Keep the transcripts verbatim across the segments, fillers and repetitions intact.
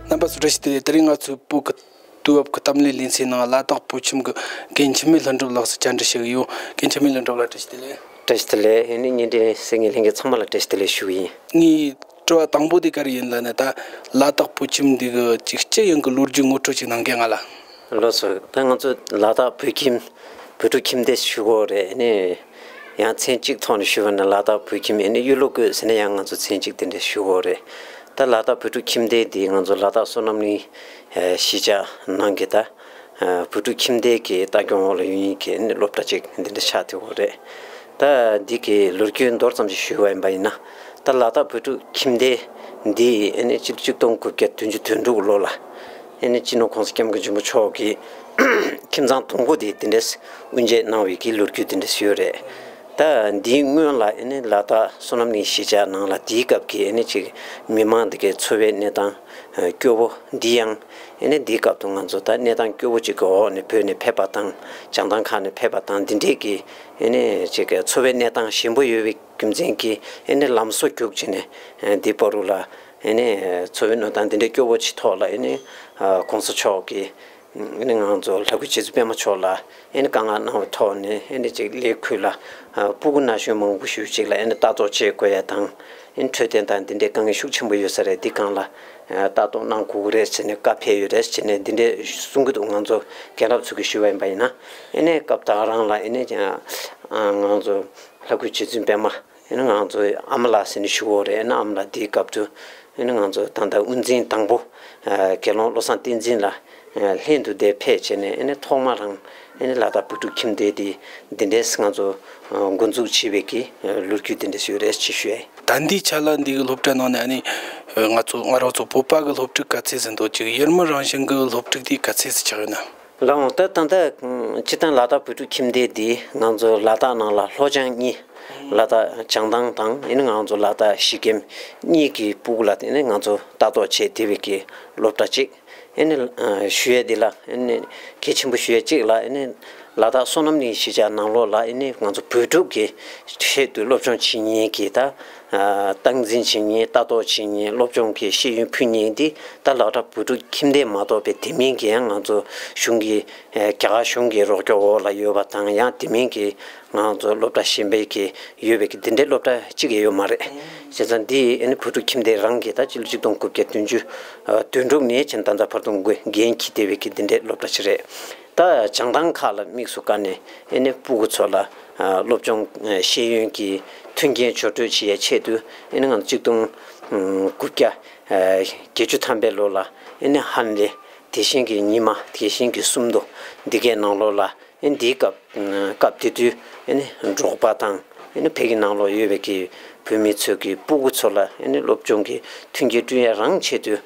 རྣམ་པ་ཚོ་བཀྲ་ཤིས་བདེ་ལེགས། དེ་རིང་ང་ཚོའི་བོད་ཀྱི་དུས་བབ་ཀྱི་གཏམ་གླེང་ལེ་ཚན་ནང་ལ་དྭགས་བོད་ཁྱིམ་གྱི་རྒན་འཆི་མེད་ལྷུན་གྲུབ་ལགས་སུ་བཅར་འདྲི་བྱེད་ཀྱི་ཡོད། རྒན་འཆི་མེད་ལྷུན་གྲུབ་ལགས་བཀྲ་ཤིས་བདེ་ལེགས། བཀྲ་ཤིས་བདེ་ལེགས། ཨེ་ནི་བརྙན་འཕྲིན་གསན་མཁན་ལྷན་རྒྱས་ཚང་མ་ལ་བཀྲ་ཤིས་བདེ་ལེགས་ཞུ་གི་ཡིན། ངའི་དྲི་བ་དང་པོ་དེ་ག་རེ་ཡིན་ལབ་ན། ད་ལ་དྭགས་བོད་ཁྱིམ་འདི་གི་ཅིག་སྤྱི་ཡོངས་ཀྱི་ལོ་རྒྱུས་ངོ་སྤྲོད་ཅིག་གནང་གས་ང་ལ། ལགས་སོ། ད་ང་ཚོ་ལ་དྭགས་བོད་ཁྱིམ་བོད་ཕྲུག་ཁྱིམ་སྡེ་ཞུ་གི་ཡོད་རེད། ཨེ་ནི་ཡང་མཚན་གཅིག་ཐོག་ནས་ཞུ་བ་ན་ལ་དྭགས་བོད་ཁྱིམ། ཨེ་ནི་གཡུ་ལོ་བཀོད་ཟེར་ན་ཡང་ང་ཚོ་མཚན་གཅིག་དེ་འདྲ་ཞུ་གི་ཡོད་རེད། ད་ལ་དྭགས་བོད་ཕྲུག་ཁྱིམ་སྡེ་འདི་ང་ཚོ་ལ་དྭགས་བསོད་ནམས་གླིང་གཞིས་ཆགས་ནང་གི་ད་བོད་ཕྲུག་ཁྱིམ་སྡེ་གི་ལྟ་སྐྱོང་འོག་ལ་ཡོད་མཁན་གྱི་ཨེ་ནི་སློབ་གྲྭ་ཅིག་འདི་འདྲ་ཆགས་བསྡད་ཡོད་རེད། ད་འདི་གི་ལོ་རྒྱུས་མདོར་ཙམ་ཞིག་ཞུས་པ་ཡིན་པ་ཡིན་ན། ད་ལ་དྭགས་བོད་ཕྲུག་ཁྱིམ་སྡེ་འདི་ཨེ་ནི་ཆིག་སྟོང་དགུ་བརྒྱ་བདུན་ཅུ་དོན་དྲུག་ལོ་ལ་ཨེ་ནི་སྤྱི་ནོར་༸གོང་ས་༸སྐྱབས་མགོན་ཆེན་པོ་མཆོག་གིས་ཁྱིམ་ཚང་དང་པོ་དེ་འདི་འདྲས་དབུ་འབྱེད་གནང་བའི་གི་ལོ་རྒྱུས་འདི་འདྲས་ཡོད་རེད། ད་འདིའི་སྔོན་ལ་ཨེ་ནི་ལ་དྭགས་བསོད་ནམས་གླིང་གཞིས་ཆགས་ནང་ལ་དེའི་སྐབས་ཀྱི་ཨེ་ནི་ཅིག་མི་མང་འདི་གའི་འཚོ་བའི་གནས་སྟངས་སྐྱོ་བོ་འདི་ཡང་ཨེ་ནི་འདིའི་སྐབས་དུ་ང་ཚོ་ད་གནས་སྟངས་སྐྱོ་བོ་ཅིག་གི་འོག་ནས་བོད་ནས་ཕེབས་པ་དང་བྱང་ཐང་ཁག་ནས་ཕེབས་པ་དང་འདི་འདྲས་ཀྱི་ཨེ་ནི་ཅིག་འཚོ་བའི་གནས་སྟངས་ཞན་པོ་ཡོད་པའི་རྒྱུ་མཚན་གྱིས་ཨེ་ནི་ལམ་བཟོ་རྒྱུགས་བྱས་ནས་འདི་བར་དུ་ལ་ཨེ་ནི་འཚོ་བའི་གནས་སྟངས་འདི་འདྲའི་སྐྱོ་བོ་ཅིག་ཐོག་ལ་ཨེ་ནི་༸གོང་ས་མཆོག་གིས་ཨེ་ནི་ང་ཚོ་ལྷ་སྐུ་རྗེ་བཙུན་པད་མ་མཆོག་ལ་ཨེ་ནི་བཀའ་མངགས་གནང་བའི་ཐོག་ནས་ཨེ་ནི་ཅིག་ལས་ཁུལ་ལ་སྤུ་གུ་ན་གཞོན་མང་པོ་ཞིག་ཅིག་ལ་ཨེ་ནི་ལྟ་རྟོག་བྱེད་དགོས་ཡ་དང་། ཨེ་ནི་འཕྲོད་བསྟེན་དང་འདི་འདྲའི་དཀའ་ངལ་ཤུགས་ཆེན་པོ་ཡོད་ས་རེད། འདི་སྒང་ལ་ལྟ་རྟོག་གནང་དགོས་ཀྱི་རེད་ཟེར་ནས་བཀའ་ཕེབས་ཡོད་རེད་ཟེར་ནས་འདི་འདྲའི་གསུང་གི་འདུག་ང་ཚོ་རྒན་རབས་ཚོ་གིས་ཞུས་པ་ཡིན་པ་ཡིན་ན། ཨེ་ནི་སྐབས་དེ་རང་ལ་ཨེ་ནི་ང་ཚོ་ལྷ་སྐུ་རྗེ་བཙུན་པད་མ་ཨེ་ནི་ང་ཚོའི་ཨ་མ་ལགས་ཟེར་ནས་ཞུ་གི་ཡོད་རེད། ཨེ་ནི་ཨ་མ་ལགས་འདིའི་སྐབས་དུ་ཨེ་ནི་ང་ཚོ་ད་ལྟ་དབུ་འཛིན་དང་པོ་དགེ་སློང་བློ་བཟང་བསྟན་འཛིན་ལགས་ལྷན་དུ་འདིར་ཕེབས་བྱས་ནས་ཨེ་ནི་ཐོག་མ་རང་ཨེ་ནི་ལ་དྭགས་བོད་ཕྲུག་ཁྱིམ་སྡེ་འདི་འདི་འདྲས་ང་ཚོ་འགོ་འཛུགས་བྱས་པའི་གི་ལོ་རྒྱུས་འདི་འདྲས་ཡོད་རེད་ཅེས་ཞུ་ཡ་ཡིན། ད་འདིའི་ཆ་ལ་འདི་གི་སློབ་གྲྭ་ནང་ནས་ཨ་ནི་ང་ཚོ་ང་རང་ཚོ་བོད་པ་གི་སློབ་ཕྲུག་ག་ཚད་ཟིན་འདུག་ཅིག་ཡུལ་མི་རང་བཞིན་གི་སློབ་ཕྲུག་དེ་ག་ཚད་ཟིན་ཆགས་ཡོད་ན། ལགས་འོང་། ད་ད་ལྟ་སྤྱིར་བཏང་ལ་དྭགས་བོད་ཕྲུག་ཁྱིམ་སྡེ་འདི་ང་ཚོ་ལ་དྭགས་ནང་ལ་ལྷོ་བྱང་གཉིས། ལ་དྭགས་བྱང་ཐང་དང་ཨེ་ནི་ང་ཚོ་ལ་དྭགས་གཞིས་ཀེམ་གཉིས་ཀྱི་སྤུ་གུ་ལ་ཨེ་ནི་ང་ཚོ་ལྟ་རྟོག་བྱེད་བདེ་བའི་གི་སློབ་གྲྭ་གཅིག་ཨེ་ནི་ཞུ་ཡས་འདི་ལ་ཨེ་ནི་གལ་ཆེན་པོ་ཞུ་ཡས་གཅིག་ལ་ཨེ་ནི་ལ་དྭགས་བསོད་ནམས་གླིང་གཞིས་ཆགས་ནང་ལོགས་ལ་ཨེ་ནི་ང་ཚོ་བོད་ཕྲུག་གི་ཆེད་དུ་སློབ་སྦྱོང་བྱེད་མཁན་གྱི་ད་སྟངས་འཛིན་བྱེད་མཁན་ལྟ་རྟོག་བྱེད་མཁན་སློབ་སྦྱོང་གི་ཤེས་ཡོན་ཕུལ་མཁན་འདི་ད་ལ་དྭགས་བོད་ཕྲུག་ཁྱིམ་སྡེ་མ་གཏོགས་པའི་དེ་མིན་གྱི་ཡང་ང་ཚོ་གཞུང་གི་རྒྱ་གར་གཞུང་གི་རོགས་སྐྱོར་འོག་ལ་ཡོད་པ་དང་ཡང་དེ་མིན་གྱི་ང་ཚོ་སློབ་གྲྭ་གཞན་པའི་གི་ཡོད་པའི་གི་འདི་འདྲའི་སློབ་གྲྭ་གཅིག་ཡང་ཡོད་མ་རེད། བྱས་ཙང་འདི་ཨེ་ནི་བོད་ཕྲུག་ཁྱིམ་སྡེ་རང་གི་ད་སྤྱི་ལོ་ཆིག་སྟོང་དགུ་བརྒྱ་བདུན་ཅུ་དོན་དྲུག་ནས་བྱས་ད་ལྟ་བར་དུ་འགན་འཁྱེར་བསྡད་པའི་གི་འདི་འདྲའི་སློབ་གྲྭ་ཞིག་རེད། ད་བྱང་ཐང་ཁག་ལ་དམིགས་སུ་བཀར་ནས་ཨེ་ནི་སྤུ་གུ་ཚོ་ལ་སློབ་སྦྱོང་ཤེས་ཡོན་གྱི་མཐུན་རྐྱེན་སྦྱོར་སྤྲོད་བྱེད་ཡའི་ཆེད་དུ་ཨེ་ནི་ང་ཚོ་ཆིག་སྟོང་དགུ་བརྒྱ་བརྒྱད་ཅུ་ཐམ་པའི་ལོ་ལ་ཨེ་ནི་ཧན་ལེ་དེ་བཞིན་གྱི་ཉི་མ་དེ་བཞིན་གྱི་སུམ་མདོ་འདི་གའི་ནང་ལོགས་ལ་ཨེ་འདིའི་སྐབས་སྐབས་དེ་དུས་ཨེ་ནི་འབྲོག་པ་དང་ཨེ་ནི་བོད་ཀྱི་ནང་ལོགས་ཡོད་པའི་གི་བོད་མི་ཚོས་ཀྱི་སྤུ་གུ་ཚོ་ལ་ཨེ་ནི་སློབ་སྦྱོང་གི་མཐུན་རྐྱེན་བསྐྲུན་ཡ་རང་ཆེད་དུ་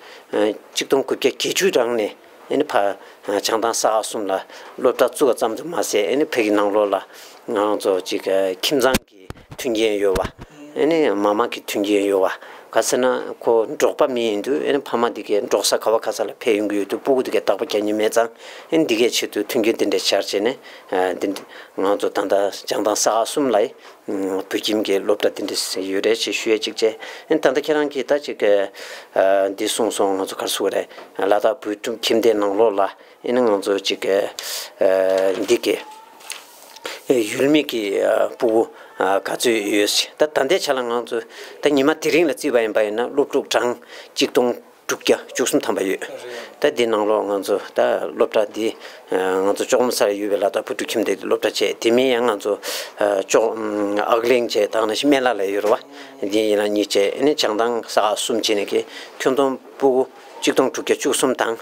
ཆིག་སྟོང་དགུ་བརྒྱ་བརྒྱད་ཅུ་རང་ནས་ཨེ་ནི་ཕར་བྱང་ཐང་ས་ཁ་གསུམ་ལ་སློབ་གྲྭ་བཙུགས་པ་ཙམ་དུ་མ་ཟད་ཨེ་ནི་བོད་ཀྱི་ནང་ལོགས་ལ་ང་ཚོ་ཅིག་ཁྱིམ་ཚང་གི་མཐུན་རྐྱེན་ཡོད་པ། ཨེ་ནི་མ་མ་གི་མཐུན་རྐྱེན་ཡོད་པ། ག་ཟེར་ན་ཁོ་འབྲོག་པ་མི་ཡིན་དུས་ཨེ་ནི་ཕ་མ་འདི་གའི་འབྲོག་ས་ག་བ་ག་ས་ལ་ཕེབས་ཡོང་གི་ཡོད་དུས་སྤུ་གུ་འདི་གའི་རྟག་པར་རྒྱག་མཁན་མེད་ཙང་ཨེ་ནི་འདི་གའི་ཆེད་དུ་མཐུན་རྐྱེན་འདི་འདྲ་སྦྱར་བྱས་ནས་ཨ་འདི་འདྲ་ང་ཚོ་ད་ལྟ་བྱང་ཐང་ས་ཁ་གསུམ་ལ་བོད་ཁྱིམ་གྱི་སློབ་གྲྭ་འདི་འདྲ་ཡོད་རེད་ཅེས་ཞུ་ཡས་གཅིག་བྱས། ཨེ་ནི་ད་ལྟ་ཁྱེད་རང་གིས་ད་ཅིག་ཨ་འདི་གསུངས་སོང་། ང་ཚོ་ག་རེ་ཟེར་དགོས་རེད། ལ་དྭགས་བོད་ཕྲུག་ཁྱིམ་སྡེ་ནང་ལོགས་ལ་ཨེ་ནི་ང་ཚོ་ཅིག་ཨ་འདི་གའི་ཡུལ་མི་གི་ཨ་སྤུ་གུ་ཨ་ག་ཚོད་ཡོད་ཟེར། ད་ད་ལྟའི་ཆ་ལ་ང་ཚོ་ད་ཉི་མ་དེ་རིང་ལ་བརྩིས་པ་ཡིན་པ་ཡིན་ན་སློབ་ཕྲུག་གྲངས་ཆིག་སྟོང་དྲུག་བརྒྱ་བཅུ་གསུམ་ཐམ་པ་ཡོད། ད་འདི་ནང་ལོགས་ང་ཚོ་ད་སློབ་གྲྭ་འདི་ཨ་ང་ཚོ་ལྕོག་མོ་སར་ཡོད་པའི་ལ་དྭགས་བོད་ཕྲུག་ཁྱིམ་སྡེ་སློབ་གྲྭ་བྱས། དེ་མིན་ཡང་ང་ཚོ་ཨ་ལྕོག་ཨ་གླིང་བྱས་དང་ནང་བཞིན་སྨན་བླ་ལ་ཡོད་རེད་བ། འདི་ཡིན་ལ་གཉིས་བྱས་ཨེ་ནི་བྱང་ཐང་ས་ཁ་གསུམ་བྱས་ནས་ཀྱི་ཁྱོན་བསྡོམས་སྤུ་གུ་ཆིག་སྟོང་དྲུག་བརྒྱ་བཅུ་གསུམ་དང་།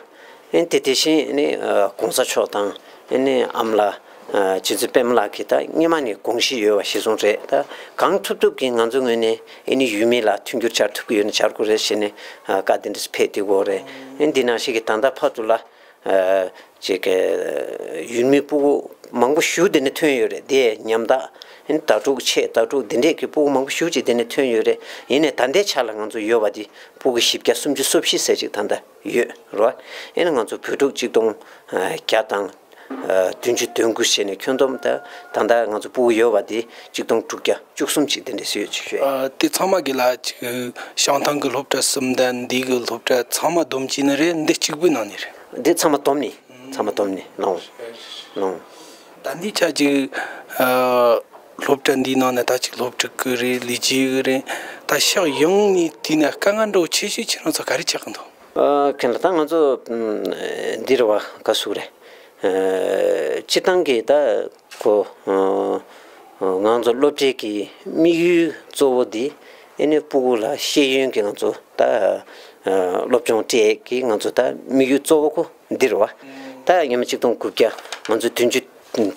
ཨེ་དེ་དེ་བཞིན་ཨེ་ནི་ཨ་གོང་ས་མཆོག་དང་ཨེ་ནི་ཨ་མ་ལགས་ཨ་རྗེ་བཙུན་པད་མ་ལགས་ཀྱིས་ད་སྔོན་མ་ནས་དགོངས་བཞེས་ཡོད་པ་གཞིར་བཟུང་རེད། ད་གང་ཐུབ་ཐུབ་ཀྱིས་ང་ཚོའི་ངོས་ནས་ཨེ་ནི་ཡུལ་མི་ལ་མཐུན་འགྱུར་བྱ་ཐུབ་ཀྱི་ཡོད་ན་བྱ་དགོས་རེད་ཟེར་ནས་ཨ་བཀའ་དེ་འདྲ་ཕེབས་བསྡད་ཀྱི་ཡོད་རེད། ཨེ་འདི་ནང་བཞིན་གྱི་ད་ལྟ་བར་དུ་ལ་ཨ་ཅིག་ཡུལ་མི་སྤུ་གུ་མང་པོ་ཞིག་དེ་ནས་ཐོན་ཡོད་རེད། དེ་ཉམ་ཐག་ཨེ་ནི་ཟླ་དྲུག་ཆད་ཟླ་དྲུག་དེ་འདྲས་ཀྱི་སྤུ་གུ་མང་པོ་ཞིག་ཅིག་དེ་ནས་ཐོན་ཡོད་རེད། ཡིན་ནའི་ད་ལྟའི་ཆ་ལ་ང་ཚོ་ཡོད་པ་དེ་སྤུ་གུ་བཞི་བརྒྱ་སུམ་ཅུ་སོ་བཞི་ཙམ་ཅིག་ད་ལྟ་ཡོད་རེད། ཨེ་ནི་ང་ཚོ་བོད་ཕྲུག་ཆིག་སྟོང་བརྒྱ་དང་ བདུན་ཅུ་དོན་དགུ་བྱས་ནས་ཁྱོན་བསྡོམས་ད་ད་ལྟ་ང་ཚོ་སྤུ་གུ་ཡོད་པ་དེ་ཆིག་སྟོང་དྲུག་བརྒྱ་བཅུ་གསུམ་ཅིག་དེ་འདྲས་ཡོད་ཅིག་ཤོད། ཨ། དེ་ཚང་མ་གི་ལ་ཅིག་བྱང་ཐང་གི་སློབ་གྲྭ་གསུམ་དང་འདི་གི་སློབ་གྲྭ་ཚང་མ་བསྡོམས་བྱས་ནི་རེད། འདི་གཅིག་པུའི་ནང་ནས་རེད། འདི་ཚང་མ་བསྡོམས་ནི་ཚང་མ་བསྡོམས་ནི་ལོང་ལོང་། ད་འདི་ཆ་ཅིག་ཨ། སློབ་གྲྭ་འདིའི་ནང་ནས་ད་ཅིག་སློབ་ཕྲུག་གི་རེད། ལས་བྱེད་གི་རེད། ད་ཕྱོགས་ཡོངས་ནས་བལྟས་ན་དཀའ་ངལ་འདྲ་བོ་ཆེ་ཤོས་ཁྱེད་རང་ཚོ་ག་རེ་ཆགས་ཀྱི་འདུག་ཨ། ཁྱེད་ལ་ད་ང་ཚོ་ཨམ། འདི་རེད་བ། ག་ཟེར་དགོས་རེད། ཨ། སྤྱིར་བཏང་གི་ད་ཁོ་ཨ། ང་ཚོ་སློབ་གྲྭའི་གི་དམིགས་ཡུལ་གཙོ་བོ་འདི་ཨེ་ནི་སྤུ་གུ་ལ་ཤེས་ཡོན་གྱི་ང་ཚོ་ད་ཨ། སློབ་སྦྱོང་སྤྲད་ཀྱི་ང་ཚོ་ད་དམིགས་ཡུལ་གཙོ་བོ་ཁོ་འདི་རེད་བ། ད་སྔོན་མ་ཆིག་སྟོང་དགུ་བརྒྱ་ང་ཚོ་བདུན་ཅུ་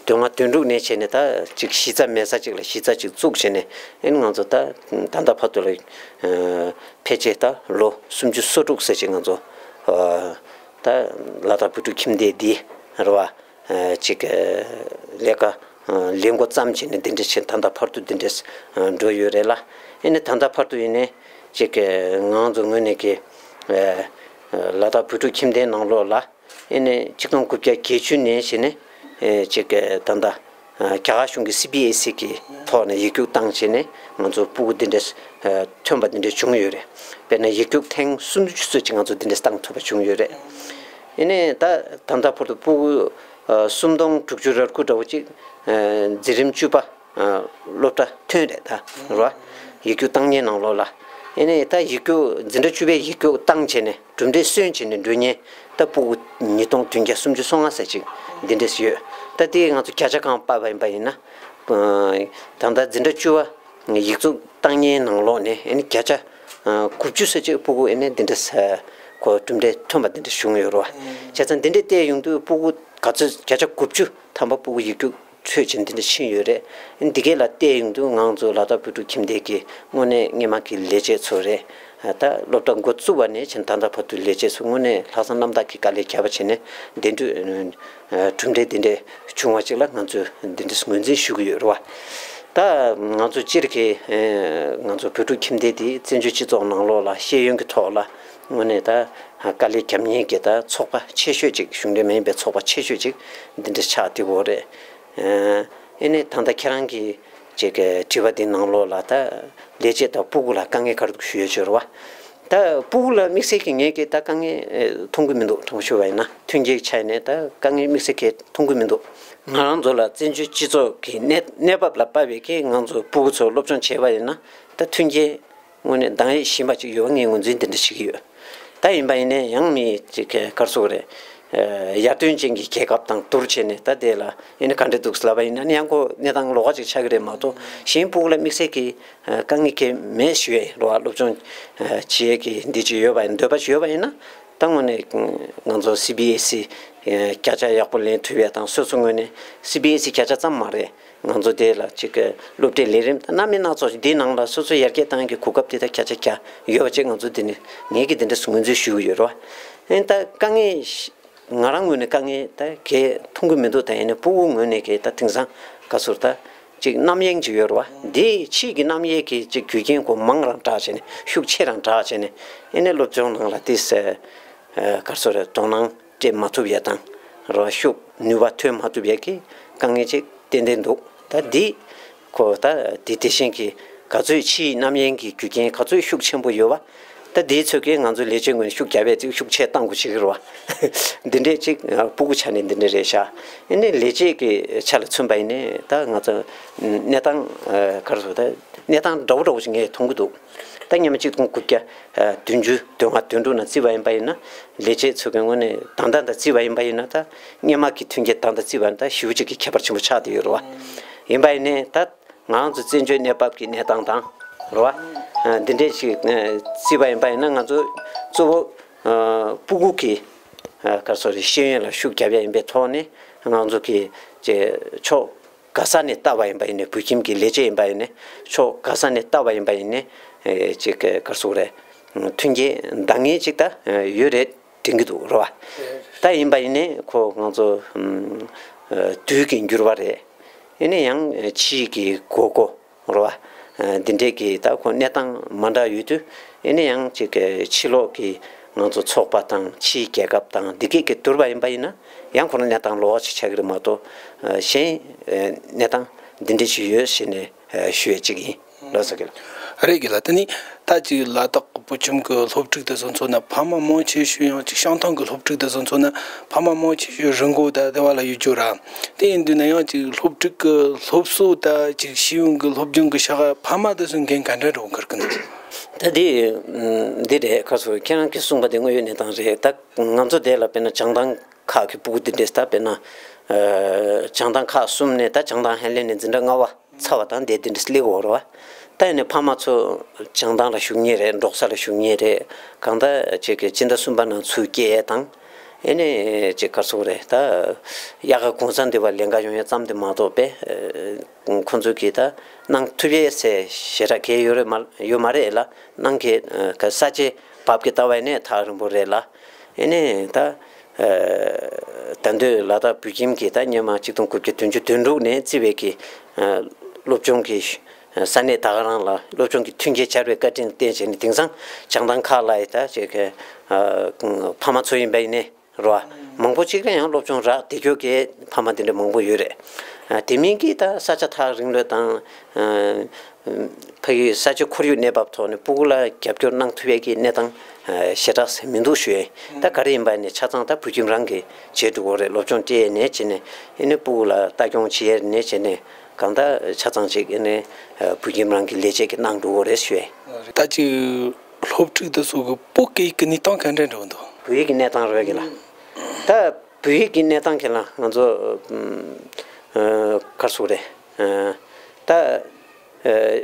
དོན་ལྔ་དོན་དྲུག་ནས་བྱས་ནས་ད་ཅིག་གཞི་རྩ་མེད་ས་ཅིག་ལ་གཞི་རྩ་ཅིག་བཙུགས་བྱས་ནས་ཨེ་ནི་ང་ཚོ་ད་ད་ལྟ་བར་དུ་ལ་ཨ། ཕལ་ཆེར་ད་ལོ་སུམ་ཅུ་སོ་དྲུག་ཙམ་ཅིག་ང་ཚོ་ཨ། ད་ལ་དྭགས་བོད་ཕྲུག་ཁྱིམ་སྡེ་འདི་རེད་བ། ཨ། ཅིག་ཨ། ལས་ཀ་ཨ། ལས་འགོ་བརྩམས་བྱས་ནས་འདི་འདྲ་བྱས་ད་ལྟ་བར་དུ་འདི་འདྲ་ཨ། འགྲོ་ཡོད་རེད་ལ། ཨེ་ནི་ད་ལྟ་བར་དུ་ཡིན་ནའི་ཅིག་ཨ། ང་ཚོ་ངོས་ནས་ཀྱི་ཨ། ལ་དྭགས་བོད་ཕྲུག་ཁྱིམ་སྡེའི་ནང་ལོགས་ལ་ཨེ་ནི་ཆིག་སྟོང་དགུ་བརྒྱ་བརྒྱད་ཅུ་ནས་བྱས་ནས་ཨེ་ཅིག་ད་ལྟ་རྒྱ་གར་གཞུང་གི་སི་བི་ཨེ་སི་གི་ཐོག་ནས་ཡིག་རྒྱུགས་བཏང་བྱས་ནས་ང་ཚོ་སྤུ་གུ་འདི་འདྲས་ཐོན་པ་འདི་འདྲས་བྱུང་ཡོད་རེད། དཔེར་ན་ཡིག་རྒྱུགས་ཐེངས་སུམ་ཅུ་ཙམ་ཅིག་ང་ཚོ་འདི་འདྲས་བཏང་ཐུབ་པ་བྱུང་ཡོད་རེད། ཨེ་ནི་ད་ད་ལྟ་བར་དུ་སྤུ་གུ་སུམ་སྟོང་དྲུག་ཅུ་རེ་དགུ་འདྲ་བོ་ཅིག་འཛིན་རིམ་བཅུ་པ། སློབ་གྲྭ་ཐོན་རེད་ད་རོ། ཡིག་རྒྱུགས་བཏང་མཁན་ནང་ལོགས་ལ། ཨེ་ནས་ད་ཡིག་རྒྱུགས་འཛིན་གྲྭ་བཅུ་པའི་ཡིག་རྒྱུགས་བཏང་བྱས་ནས་གྲུབ་འབྲས་སོན་བྱས་ནས་འགྲོ་མཁན་ད་སྤུ་གུ་ཉིས་སྟོང་བདུན་བརྒྱ་སུམ་ཅུ་སོ་ལྔ་ཙམ་ཅིག་འདི་འདྲས་ཡོད། ད་དེ་ང་ཚོ་བརྒྱ་ཆ་གང་ཕབ་པ་ཡིན་པ་ཡིན་ན། ད་ལྟ་འཛིན་གྲྭ་བཅུ་པ་ཡིག་རྒྱུགས་བཏང་མཁན་ནང་ལོགས་ནས་ཨེ་ནས་བརྒྱ་ཆ་དགུ་བཅུ་ཙམ་ཅིག་སྤུ་གུ་ཨེ་ནས་འདི་འདྲས་གོ་གྲུབ་འབྲས་ཐོན་པ་འདི་འདྲས་བྱུང་ཡོད་རེད་བ། བྱས་ཙང་འདི་འདྲས་བལྟས་ཡོང་དུས་སྤུ་གུ་ག་ཚོད་བརྒྱ་ཆ་དགུ་བཅུ་ཐམ་པ་སྤུ་གུ་ཡིག་རྒྱུགས་འཕྲོད་ཅིང་འདི་འདྲ་ཕྱིན་ཡོད་རེད། འདི་གས་ལ་བལྟས་ཡོང་དུས་ང་ཚོ་ལ་དྭགས་བོད་ཕྲུག་ཁྱིམ་སྡེ་གི་དངོས་གནས་སྔོན་མ་གི་ལས་བྱེད་ཚོ་རེད། ད་སློབ་གྲྭ་འགོ་བཙུགས་པ་ནས་བྱས་ད་ལྟ་བར་དུ་ལས་བྱེད་ཚོ་དངོས་གནས་ལྷག་བསམ་རྣམ་དག་གིས་དཀའ་ལས་བརྒྱབ་པ་བྱས་ནས་འདི་འདྲ་གྲུབ་འབྲས་འདི་འདྲ་བྱུང་བ་ཅིག་ལ་ང་ཚོས་འདི་འདྲ་ངོས་འཛིན་ཞུ་གི་ཡོད་རེད་བ། ད་ང་ཚོ་སྤྱིར་གི་ང་ཚོ་བོད་ཕྲུག་ཁྱིམ་སྡེ་འདི་བཙན་བྱོལ་སྤྱི་ཚོགས་ནང་ལོགས་ལ་ཤེས་ཡོན་གྱི་ཐོག་ལ་དངོས་གནས་ད་དཀའ་ལས་བརྒྱབ་མཁན་གྱི་ད་ཚོགས་པ་ཆེ་ཤོས་ཅིག་གཞུང་འབྲེལ་མ་ཡིན་པའི་ཚོགས་པ་ཆེ་ཤོས་ཅིག་འདི་འདྲ་ཆགས་བསྡད་ཡོད་རེད། ཨེ་ནས་ད་ལྟ་ཁྱེད་རང་གི་ཅིག་དྲི་བ་འདི་ནང་ལོགས་ལ་ད་ལས་བྱེད་དང་སྤུ་གུ་ལ་དཀའ་ངལ་ག་རེ་འདུག་ཞུ་ཡས་ཅིག་ཡོད་རེད་བ། ད་སྤུ་གུ་ལ་དམིགས་བསལ་གྱི་ངས་ཀྱི་ད་དཀའ་ངལ་མཐོང་གི་མི་འདུག་དྲང་པོ་ཞུ་བ་ཡིན་ན་མཐུན་རྐྱེན་ཆ་ནས་ད་དཀའ་ངལ་དམིགས་བསལ་གྱི་མཐོང་གི་མི་འདུག་ང་རང་ཚོ་ལ་བཙན་བྱོལ་སྤྱི་ཚོགས་ཀྱི་གནས་གནས་བབ་ལ་དཔག་པའི་གི་ང་ཚོ་སྤུ་གུ་ཚོ་སློབ་སྦྱོང་བྱས་པ་ཡིན་ན་ད་མཐུན་རྐྱེན་དངོས་གནས་འདང་ངེས་ཞན་པ་ཅིག་ཡོད་པ་ངས་ངོས་འཛིན་དེ་འདྲ་བྱེད་ཀྱི་ཡོད། ད་ཡིན་པ་ཡིན་ནའི་ཡང་མི་ཅིག་ག་རེ་ཟེར་དགོས་རེད། ཡར་ཐོན་ཅན་གྱི་རྒྱལ་ཁབ་དང་བསྡུར་བྱས་ནས་ད་དེ་ལ་ཡིན་ན་ག་འདྲ་འདུག་ལབ་པ་ཡིན་ན་ཡང་ཁོ་གནས་སྟངས་ལོགས་ཀ་ཅིག་ཆགས་ཀྱི་རེད་མ་གཏོགས་གཞན་སྤུ་གུ་ལ་དམིགས་བསལ་གྱི་དཀའ་ངལ་གང་མེད་ཞུ་ཡས་རེད་བ། སློབ་སྦྱོང་བྱེད་ཡས་ཀྱི་འདི་ཅིག་ཡོད་པ་ཡིན་འདོད་པ་ཅིག་ཡོད་པ་ཡིན་ན་ད་དངོས་གནས་ང་ཚོ་སི་བི་ཨེ་སི་བརྒྱ་ཆ་ཡག་པོ་ལེན་ཐུབ་ཡས་དང་སོ་སོ་ངོས་ནས་སི་བི་ཨེ་སི་བརྒྱ་ཆ་ཙམ་མ་རེད། ང་ཚོ་དེ་ལ་ཅིག་གི་སློབ་གྲྭའི་ལས་རིམ་དང་སྣ་མིན་སྣ་ཚོགས་ཤིག་འདིའི་ནང་ལ་སོ་སོ་ཡར་རྒྱས་གཏང་གི་གོ་སྐབས་དེ་དག་བརྒྱ་ཆ་བརྒྱ་ཡོད་པ་ཅིག་ང་ཚོ་འདི་ནས་ངེད་ཀྱིས་འདི་འདྲ་ངོས་འཛིན་ཞུ་གི་ཡོད་རེད་བ། ཨེ་ད་དཀའ་ངལ་ང་རང་ངོས་ནས་དཀའ་ངལ་ད་གས་མཐོང་གི་མི་འདུག་ད་ཡིན་ན་སྤུ་གུ་ངོས་ནས་གས་ད་དེང་སང་ག་ཟེར་ད་ཅིག་རྣམ་གཡེང་ཅིག་ཡོད་རེད་བ། འདི་ཕྱིས་ཀྱི་རྣམ་གཡེང་གི་ཅིག་རྒྱུ་རྐྱེན་གོ་མང་རང་དྲག་བྱས་ནས་ཤུགས་ཆེ་རང་དྲག་བྱས་ནས་ཨེ་ནས་སློབ་སྦྱོང་ནང་ལ་དེ་ག་ཟེར་དགོས་རེད། དོ་སྣང་སྤྲད་མ་ཐུབ་ཡས་དང་རོ་ཤུགས་ནུས་པ་ཐོན་མ་ཐུབ་ཡས་ཀྱི་དཀའ་ངལ་ཅིག་ཏན་ཏན་འདུག་ད་འདི་ཁོ་ད་དེ་དེ་བཞིན་གྱི་ག་ཚོད་ཕྱིའི་རྣམ་གཡེང་གི་རྒྱུ་རྐྱེན་ག་ཚོད་ཤུགས་ཆེན་པོ་ཡོད་བ། ད་འདིའི་ཚོད་ཀྱིས་ང་ཚོ་ལས་བྱེད་ངོས་ནས་ཤུགས་རྒྱབ་ཡས་ཅིག་ཤུགས་ཆེ་གཏང་དགོས་ཀྱི་རེད་བ། འདི་འདྲས་ཅིག་སྤུ་གུ་ཆ་ནས་འདི་འདྲས་རེད་ཤག་ཨེ་ནས་ལས་བྱེད་ཀྱི་ཆ་ལ་མཚོན་པ་ཡིན་ནས་ད་ང་ཚོ་གནས་སྟངས་ག་རེ་ཟེར་ད་གནས་སྟངས་འདྲ་བོ་འདྲ་བོ་ཞིག་ངས་མཐོང་གི་འདུག་ད་སྔོན་མ་ཆིག་སྟོང་དགུ་བརྒྱ་བདུན་ཅུ་དོན་ལྔ་དོན་དྲུག་ནང་བརྩིས་པ་ཡིན་པ་ཡིན་ན་ལས་བྱེད་ཚོ་གི་ངོས་ནས་ད་ལྟ་ད་བརྩིས་པ་ཡིན་པ་ཡིན་ན་ད་སྔོན་མ་གི་མཐུན་རྐྱེན་ད་ལྟ་བརྩིས་པ་ཡིན་ན་ད་ཞེ་པོ་ཅིག་གི་ཁྱད་པར་ཆེན་པོ་ཆགས་བསྡད་ཡོད་རེད་བ། ཡིན་པ་ཡིན་ནའི་ད་ང་རང་ཚོ་བཙན་བྱོལ་གནས་བབ་ཀྱི་གནས་སྟངས་དང་རེད་བ། འདི་འདྲས་ཅིག་བརྩིས་པ་ཡིན་པ་ཡིན་ན་ང་ཚོ་གཙོ་བོ་སྤུ་གུ་གི་ག་རེ་ཟེར་ཤེས་ཡོན་ལ་ཤུགས་རྒྱབ་ཡ་ཡིན་པའི་ཐོག་ནས་ང་ཚོ་གི་ཅེ་ཕྱོགས་ག་ས་ནས་བལྟ་བ་ཡིན་པ་ཡིན་ནའི་བོད་ཁྱིམ་གྱི་ལས་བྱེད་ཡིན་པ་ཡིན་ནའི་ཕྱོགས་ག་ས་ནས་བལྟ་བ་ཡིན་པ་ཡིན་ནའི་ཨེ་ཅིག་ག་རེ་ཟེར་དགོས་རེད། མཐུན་རྐྱེན་འདང་ངེས་ཅིག་ད་ཡོད་རེད་དྲན་གྱི་འདུག་རེད་བ། ད་ཡིན་པ་ཡིན་ནའི་ཁོ་ང་ཚོ་དུས་ཀྱི་འགྱུར་བ་རེད། ཡིན་ན་ཡང་ཕྱིའི་གི་དགོས་མཁོ་རེད་བ། འདི་འདྲས་ཀྱི་ད་ཁོ་གནས་སྟངས་མ་འདྲ་ཡོད་དུས་ཡིན་ན་ཡང་ཅིག་གི་ཕྱི་ལོགས་ཀྱི་ ང་ཚོ་ཚོགས་པ་དང་ཕྱིའི་རྒྱལ་ཁབ་དང་འདི་གས་ཀྱིས་བསྡུར་བ་ཡིན་པ་ཡིན་ན་ཡང་ཁོ་རང་གནས་སྟངས་ལོགས་ཀ་ཅིག་ཆགས་ཀྱི་རེད་མ་གཏོགས། གཞན་གནས་སྟངས་འདི་འདྲ་ཞིག་ཡོད་ཟེར་ནས་ཞུ་ཡས་ཅིག་ཡིན། ལགས་སོ་རྒན་ལགས། རེད་རྒན་ལགས། དེ་ནས་ད་ཅིག་ལ་དྭགས་བོད་ཁྱིམ་གྱི་སློབ་ཕྲུག་དེ་ཚོ་མཚོན་ན་ཕ་མ་མང་ཆེ་ཤོས་ཡང་ཅིག་བྱང་ཐང་གི་སློབ་ཕྲུག་དེ་ཚོ་མཚོན་ན་ཕ་མ་མང་ཆེ་ཤོས་རི་མགོ་དང་དེ་བ་ལ་ཡོད་རྒྱུ་ར། དེ་ཡིན་དུས་ན་ཡང་ཅིག་སློབ་ཕྲུག་གི་སློབ་གསོ་དང་ཅིག་ཤེས་ཡོན་གྱི་སློབ་སྦྱོང་གི་ཕྱོགས་ཕ་མ་དེ་ཚོས་འགན་ག་འདྲ་འདྲ་བོ་འཁུར་གི་འདུག་ད་དེ་འདི་རེད། ཁ་སོ་ཁྱེད་རང་གིས་གསུངས་པ་དེ་དངོས་ཡོད་གནས་སྟངས་རེད། ད་ང་ཚོ་དེ་ལ་དཔེར་ན་བྱང་ཐང་ཁག་གི་སྤུ་གུ་དེ་འདྲས། ད་དཔེར་ན་བྱང་ཐང་ཁག་གསུམ་ནས་ད་བྱང་ཐང་ཧན་ལེ་ནས་འཛིན་གྲྭ་ལྔ་པ་ཚར་བ་དང་དེ་དེ་འདྲས་སླེབས་ཡོད་རེད་བ། ད་ཡིན་ནའི་ཕ་མ་ཚོ་བྱང་ཐང་ལ་ཞུགས་མཁན་རེད། འབྲོག་ས་ལ་ཞུགས་མཁན་རེད། གང་ལྟར་ཅིག་གི་སྤྱི་ཟླ་གསུམ་པ་ནང་ཚུར་སྐྱེལ་ཡས་དང་། ཨེ་ནས་ཅིག་ག་རེ་ཟེར་དགོས་རེད། ད་དབྱར་ཁ་གུང་སེང་འདི་བར་ལས་ཀ་ཡོང་ཡས་ཙམ་དེ་མ་གཏོགས་པས། ཁོང་ཚོས་ཀྱིས་ད་གནང་ཐུབ་ཡས་ཟེར་ཞེ་དྲག་གང་ཡོད་རེད་མ་ཡོད་མ་རེད་ལ། གནང་གི་ས་ཆའི་བབ་ཀྱི་ལྟ་བ་ཡིན་ནའི་ཐག་རིང་པོ་རེད་ལ། ཨེ་ནས་ད་ད་འདོད་ལ་དྭགས་བོད་ཁྱིམ་གྱི་ད་སྔོན་མ་གཅིག་སྟོང་དགུ་བརྒྱ་བདུན་ཅུ་དོན་དྲུག་ནས་བརྩིས་པའི་གི་སློབ་སྦྱོང་གི་ས་གནས་ད་ག་རང་ལ་སློབ་སྦྱོང་གི་མཐུན་རྐྱེན་སྦྱར་བའི་བཀའ་དྲིན་བརྟེན་བྱས་ནས་དེང་སང་བྱང་ཐང་ཁག་ལ་ཡི་ད་ཅིག་གི་ཕ་མ་ཚོ་ཡིན་པ་ཡིན་ནའི་རོ། མང་པོ་གཅིག་ལ་ཡང་སློབ་སྦྱོང་རག་བསྡད་རྒྱུ་གི་ཕ་མ་དེ་འདྲ་མང་པོ་ཡོད་རེད། དེ་མིན་གྱི་ད་ས་ཆ་ཐག་རིང་ལོས་དང་། ཕ་གི་ས་ཆ་ཁོར་ཡུག་གནས་བབ་ཐོག་ནས་སྤུ་གུ་ལ་རྒྱབ་སྐྱོར་གནང་ཐུབ་ཡས་ཀྱི་གནས་སྟངས་ཞེ་དྲག་མི་འདུག་ཞུ་ཡས། ད་ག་རེ་ཡིན་པ་ནས་ཆ་ཚང་ད་བོད་ཁྱིམ་རང་གིས་བྱེད་འགྲོ་གི་རེད། སློབ་སྦྱོང་སྤྲད་ནས་བྱས་ནས་ཨེ་ནས་སྤུ་གུ་ལ་ལྟ་སྐྱོང་བྱེད་ཡས་ནས་བྱས་ནས་གང་ལྟར་ཆ་ཚང་ཅིག་ཨེ་ནས་བོད་ཁྱིམ་རང་གི་ལས་བྱེད་ཀྱིས་གནང་འགྲོ་གི་རེད་ཞུ་ཡས། ད་ཅིག་སློབ་ཕྲུག་དེ་ཚོ་གི་བོད་སྐད་ཡིག་གི་གནས་སྟངས་ག་འདྲ་འདྲ་བོ་འདུག་བོད་ཡིག་གི་གནས་སྟངས་རེད་གི་ལ། ད་བོད་ཡིག་གི་གནས་སྟངས་གི་ལ་ང་ཚོ་ཨམ་ཨ་ག་རེ་ཟེར་དགོས་རེད། ཨ་ད་ཨ་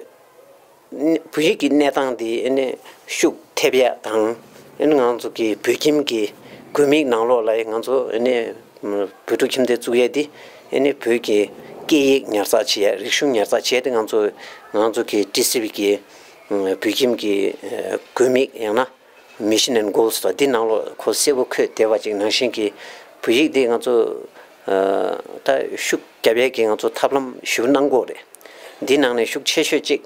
བོད་ཡིག་གི་གནས་སྟངས་འདི་ཨ་ནི་ཤུགས་ཐེབས་ཡ་དང་། ཨ་ནི་ང་ཚོ་གི་བོད་ཁྱིམ་གྱི་དགོས་དམིགས་ནང་ལོགས་ལ་ང་ཚོ་ཨ་ནི་བོད་ཕྲུག་ཁྱིམ་སྡེ་བཙུགས་ཡས་འདི་ཨ་ནི་བོད་ཀྱི་སྐད་ཡིག་ཉར་ཚགས་བྱེད་ཡ། རིག་གཞུང་ཉར་ཚགས་བྱེད་ཡ་དེ་ང་ཚོ་ང་ཚོ་གི་ཊི་སི་ཝི་གི་བོད་ཁྱིམ་གྱི་དགོས་དམིགས་ཡང་ན། Mission and Goals དང་འདི་ནང་ལོགས་ཁོ་གསལ་པོ་འཁོད་བསྡད་པ་ཅིག་ནང་བཞིན་གྱི་བོད་ཡིག་འདི་ང་ཚོ་ཨ་ད་ཤུགས་རྒྱབ་ཡས་ཀྱི་ང་ཚོ་ཐབས་ལམ་ཞིབ་གནང་དགོས་རེད། འདི་ནང་ནས་ཤུགས་ཆེ་ཤོས་ཅིག་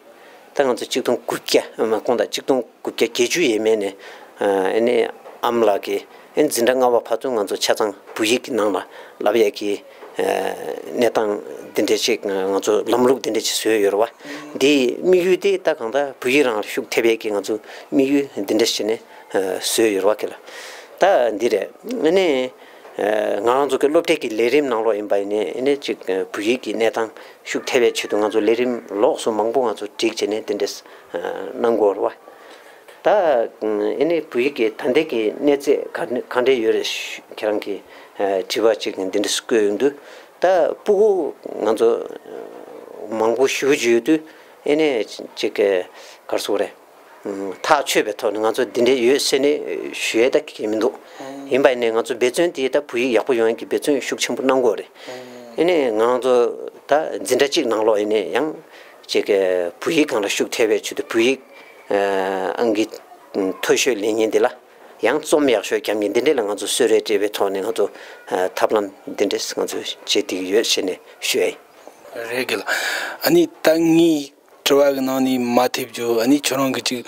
ད་ང་ཚོ་གཅིག་སྟོང་དགུ་བརྒྱ་མ་དགོངས་དག་གཅིག་སྟོང་དགུ་བརྒྱ་བརྒྱད་ཅུ་ཡས་མས་ནས་ཨ་ནི་ཨམ་ལགས་ཀྱི་ཨ་འཛིན་གྲྭ་ལྔ་པ་བར་དུ་ང་ཚོ་ཆ་ཚང་བོད་ཡིག་གི་ནང་ལ་བསླབ་ཡས་ཀྱི་གནས་སྟངས་འདི་འདྲ་ཅིག་ང་ཚོ་ལམ་ལུགས་འདི་འདྲ་ཅིག་བཟོས་ཡོད་རེད་བ། འདིའི་དམིགས་ཡུལ་དེ་ད་གང་ལྟར་བོད་ཡིག་རང་ལ་ཤུགས་ཐེབས་ཡས་ཀྱི་ང་ཚོ་དམིགས་ཡུལ་འདི་འདྲ་བྱས་ནས་བཟོས་ཡོད་རེད་བ་ཁེ་ལ། ད་འདི་རེད། ཨ་ནི་ང་རང་ཚོ་གི་སློབ་གྲྭའི་གི་ལས་རིམ་ནང་ལོགས་ཡིན་པ་ཡིན་ནའི་ཨ་ནི་ཅིག་བོད་ཡིག་གི་གནས་སྟངས་ཤུགས་ཐེབས་ཡས་ཆེད་དུ་ང་ཚོ་ལས་རིམ་ལོགས་སུ་མང་པོ་ང་ཚོ་སྒྲིག་བྱས་ནས་འདི་འདྲ་གནང་དགོས་རེད་བ། ད་ཨེ་ནི་བོད་ཡིག་གི་ད་ལྟའི་གི་གནས་ཚད་ག་ག་འདྲས་ཡོད་རེད། ཁྱེད་རང་གི་དྲི་བ་ཅིག་འདི་འདྲས་བཀོད་ཡོང་དུས། ད་སྤུ་གུ་ང་ཚོ་མང་པོ་ཞེ་པོ་ཅིག་ཡོད་དུས་ཨེ་ནི་ཅིག་ག་རེ་ཟེར་དགོས་རེད། ཐག་ཆོད་པའི་ཐོག་ནས་ང་ཚོ་འདི་འདྲས་ཡོད་ཟེར་ནས་ཞུ་ཡས་ད་གི་མི་འདུག་ཡིན་པ་ཡིན་ནའི་ང་ཚོ་འབད་བརྩོན་དེ་ད་བོད་ཡིག་ཡག་པོ་ཡོང་ཡས་ཀྱི་འབད་བརྩོན་ཤུགས་ཆེན་པོ་གནང་དགོས་རེད། ཨེ་ནི་ང་ཚོ་ད་འཛིན་གྲྭ་གཅིག་ནང་ལོགས་ཡིན་ནའི་ཡང་ཅིག་གི་བོད་ཡིག་སྒང་ལ་ཤུགས་ཐེབས་པའི་ཆེད་དུ་བོད་ཡིག་ཨང་ཀི་མཐོ་ཤོས་ལེན་མཁན་འདི་ལ་ཡང་རྩོམ་ཡག་ཤོས་རྒྱབ་མཁན་འདི་འདྲས་ལ་ང་ཚོ་གསོལ་རས་སྤྲད་པའི་ཐོག་ནས་ང་ཚོ་ཐབས་ལམ་འདི་འདྲས་ང་ཚོ་བྱེད་བསྡད་ཀྱི་ཡོད་ཟེར་ནས་ཞུ་ཡ་ཡིན། རེད་གི་ལ། ཨ་ནི་ད་ངའི་དྲི་བ་གི་ནང་ནས་མ་ཐེབས་རྒྱུ། ཨ་ནི་ཁྱོད་རང་གི་ཅིག་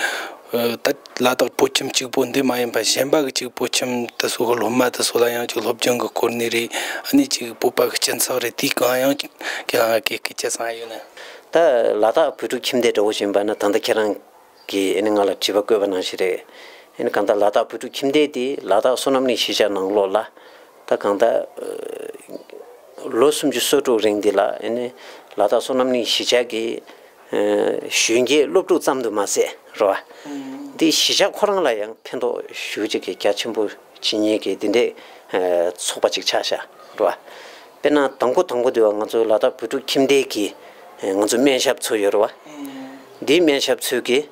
ད་ལ་དྭགས་བོད་ཁྱིམ་གཅིག་པོ་འདི་མ་ཡིན་པ་གཞན་པ་གི་ཅིག་བོད་ཁྱིམ་དེ་ཚོ་གི་སློབ་མ་དེ་ཚོ་ལ་ཡང་ཅིག་སློབ་སྦྱོང་གི་སྐོར་ནས་རེད། ཨ་ནི་ཅིག་བོད་པ་གི་སྤྱི་ཚོགས་རེད། དེའི་སྒང་ཡང་ཁྱེད་རང་གི་སྐད་ཆ་ཚང་ཡོད་ན། ད་ལ་དྭགས་བོད་ཕྲུག་ཁྱིམ་སྡེ་འདྲ་བོ་ཞིག་ཡིན་པ་ན་ད་ལྟ་ཁྱེད་རང་གིས་ཨ་ནི་ང་ལ་དྲི་བ་བཀོད་པ་ནང་བཞིན་རེད། ཨ་ནི་གང་ལྟར་ལ་དྭགས་བོད་ཕྲུག་ཁྱིམ་སྡེ་དེ་ལ་དྭགས་བསོད་ནམས་གླིང་གཞིས་ཆགས་ནང་ལོགས་ལ་ད་གང་ལྟར་ལོ་སུམ་ཅུ་སོ་དྲུག་རིང་འདི་ལ་ཨ་ནི་ལ་དྭགས་བསོད་ནམས་གླིང་གཞིས་ཆགས་ཀྱི་གཞོན་སྐྱེས་སློབ་ཕྲུག་ཙམ་དུ་མ་ཟད་རེད་བ། འདི་གཞིས་ཆགས་ཁོ་རང་ལ་ཡང་ཕན་ཐོགས་ཞེ་པོ་ཅིག་གི་རྒྱ་ཆེན་པོ་བྱེད་མཁན་གྱི་འདི་འདྲའི་ཚོགས་པ་ཅིག་ཆགས་ཤག་རེད་བ། དཔེར་ན་དང་པོ་དང་པོ་དེ་བ་ང་ཚོ་ལ་དྭགས་བོད་ཕྲུག་ཁྱིམ་སྡེ་གི་ང་ཚོ་སྨན་ཞབས་ཚོ་ཡོད་རེད་བ། འདིའི་སྨན་ཞབས་ཚོས་ཀྱིས་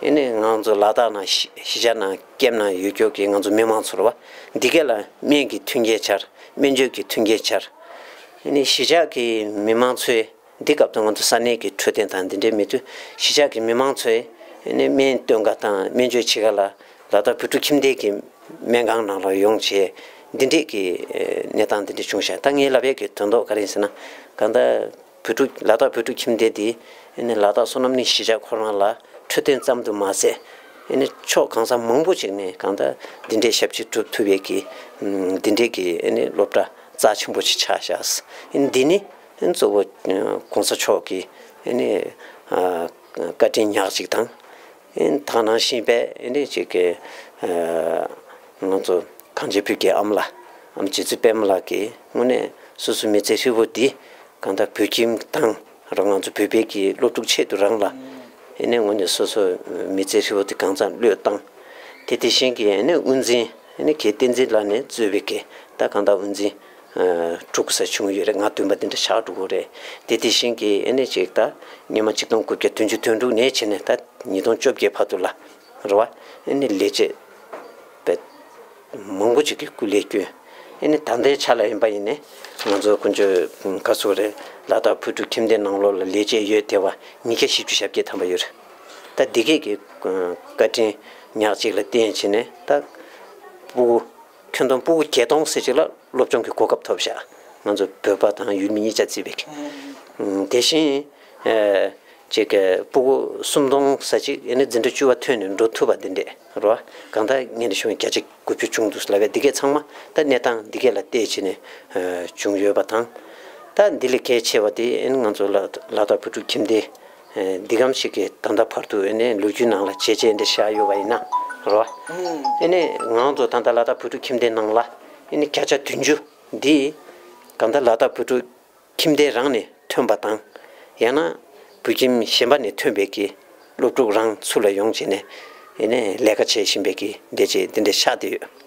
ཨེ་ནི་ང་ཚོ་ལ་དྭགས་ནང་གཞིས་གཞིས་ཆགས་ནང་ཀེམ་ནང་ཡོད་ཀྱོག་གི་ང་ཚོ་མི་མང་ཚོ་རེད་བ། འདི་གས་ལ་སྨན་གྱི་མཐུན་རྐྱེན་སྦྱར། སྨན་བཅོས་ཀྱི་མཐུན་རྐྱེན་སྦྱར། ཨེ་ནི་གཞིས་ཆགས་ཀྱི་མི་མང་ཚོས་འདི་སྐབས་དུ་ང་ཚོ་ས་གནས་ཀྱི་འཕྲོད་བསྟེན་དང་འདི་འདྲའི་མེད་དུས་གཞིས་ཆགས་ཀྱི་མི་མང་ཚོས་ཨེ་ནི་སྨན་སྟོན་ག་དང་སྨན་བཅོས་བྱེད་ག་ལ་ལ་དྭགས་བོད་ཕྲུག་ཁྱིམ་སྡེ་གི་སྨན་ཁང་ནང་ལ་ཡོང་བྱས་འདི་འདྲས་ཀྱི་གནས་སྟངས་འདི་འདྲས་བྱུང་ཤག་ད་ངས་ལབ་ཡས་ཀྱི་དོན་དག་ག་རེ་ཡིན་ཟེར་ན། གང་ལྟར་བོད་ཕྲུག་ལ་དྭགས་བོད་ཕྲུག་ཁྱིམ་སྡེ་འདི་ཨེ་ནི་ལ་དྭགས་བསོད་ནམས་གླིང་གཞིས་ཆགས་ཁོ་རང་ལ་འཕྲོད་བསྟེན་ཙམ་དུ་མ་ཟད་ ཨེ་ནི་ཕྱོགས་གང་ས་མང་པོ་ཅིག་ནས་གང་ལྟར་འདི་འདྲའི་ཞབས་ཕྱི་སྒྲུབ་ཐུབ་པའི་གི་འདི་འདྲའི་གི་ཨེ་ནི་སློབ་གྲྭ་རྩ་ཆེན་པོ་ཅིག་ཆགས་ཤག། ཨེ་ནི་འདི་ནི་ཨེ་ནི་གཙོ་བོ་གོང་ས་མཆོག་གི་ཨེ་ནི་བཀའ་དྲིན་ཉག་གཅིག་དང་། ཨེ་ནི་ད་ག་ནང་བཞིན་པས་ཨེ་ནི་ཅིག་གི་ང་ཚོ་གངས་ཅན་བོད་ཀྱི་ཨ་མ་ལགས་ཨ་མ་རྗེ་བཙུན་པད་མ་ལགས་ཀྱིས་དངོས་གནས་སོ་སོའི་མི་ཚེ་ཧྲིལ་པོ་འདི་གང་ལྟར་བོད་ཁྱིམ་དང་རང་ང་ཚོ་བོད་པའི་གི་སློབ་ཕྲུག་ཆེད་དུ་རང་ལ་ཨེ་ནས་དངོས་གནས་སོ་སོའི་མི་ཚེ་ཧྲིལ་པོ་དེ་གང་ཚང་བློས་བཏང་། དེ་དེ་བཞིན་གྱི་ཨེ་ནས་དབུ་འཛིན་ཨེ་ནས་གལ་བསྟན་འཛིན་ལགས་ནས་གཙོས་པའི་གི་ད་གང་ལྟར་དབུ་འཛིན་དྲུག་ས་བྱུང་ཡོད་རེད། ང་བདུན་པ་དེ་འདྲ་ཆགས་འགྲོ་གི་རེད། དེ་དེ་བཞིན་གྱི་ཨེ་ནས་ཅིག་ད་སྔོན་མ་ཆིག་སྟོང་དགུ་བརྒྱ་བདུན་ཅུ་དོན་དྲུག་ནས་བྱས་ནས་ད་ཉིས་སྟོང་བཅོ་བརྒྱད་བར་དུ་ལ་རེད་བ། ཨེ་ནས་ལས་བྱེད་པའི་མང་པོ་ཅིག་གིས་སྐུ་ལས་བསྐྱོན། ཨེ་ནི་ད་ལྟའི་ཆ་ལ་ཡིན་པ་ཡིན་ནའི་ང་ཚོ་དཀོན་མཆོག་ག་ཚོད་རེད། ལ་དྭགས་བོད་ཕྲུག་ཁྱིམ་སྡེ་ནང་ལོགས་ལ་ལས་བྱེད་ཡོད་དེ་བ་ཉིས་བརྒྱ་བཞི་བཅུ་ཞེ་བརྒྱད་ཐམ་པ་ཡོད་རེད། ད་འདི་གས་ཀྱི་བཀའ་དྲིན་ཉག་གཅིག་ལ་བརྟེན་བྱས་ནས་ད་སྤུ་གུ་ཁྱོན་བསྡོམས་སྤུ་གུ་བརྒྱད་སྟོང་ཟེར་ཅིག་ལ་སློབ་སྦྱོང་གི་གོ་སྐབས་ཐོབ་ཤག། ང་ཚོ་བོད་པ་དང་ཡུལ་མི་གཉིས་ཆ་བརྩིས་པའི་གི། དེ་བཞིན་ཅིག་གི་སྤུ་གུ་སུམ་སྟོང་ཙམ་ཅིག་ཨེ་ནི་འཛིན་གྲྭ་བཅུ་པ་ཐོན་ནས་འགྲོ་ཐུབ་པ་འདི་འདྲས་རོ། གང་ལྟར་ངས་འདི་ཞུ་བ་བརྒྱ་ཆ་དགུ་བཅུ་བྱུང་འདུག་ལབ་པས། འདི་གས་ཚང་མ་ད་གནས་སྟངས་འདི་གས་ལ་བལྟས་བྱས་ནས་བྱུང་ཡོད་པ་དང་། ད་འདི་ལས་གལ་ཆེ་བ་དེ་ཨེ་ནི་ང་ཚོ་ལ་ལ་དྭགས་བོད་ཕྲུག་ཁྱིམ་སྡེ་འདི་གམ་ཞིག་གི་ད་ལྟ་བར་དུ་ཨེ་ནི་ལོ་རྒྱུས་ནང་ལ་བྱས་རྗེས་འདི་བཞག་ཡོད་པ་ཡིན་ན་རོ། ཨེ་ནི་ང་ཚོ་ད་ལྟ་ལ་དྭགས་བོད་ཕྲུག་ཁྱིམ་སྡེ་ནང་ལ་ཨེ་ནི་བརྒྱ་ཆ་བདུན་ཅུ་འདི་གང་ལྟར་ལ་དྭགས་བོད་ཕྲུག་ཁྱིམ་སྡེ་རང་ནས་ཐོན་པ་དང་། ཡང་ན་བོད་ཁྱིམ་གཞན་པ་ནས་ཐོན་པའི་གི་སློབ་ཕྲུག་རང་ཚུར་ལ་ཡོང་བྱས་ནས་ཨེ་ནས་ལས་ཀ་བྱེད་བཞིན་པའི་གི་འདི་བྱས་འདི་འདྲ་ཆགས་བསྡད་ཡོད།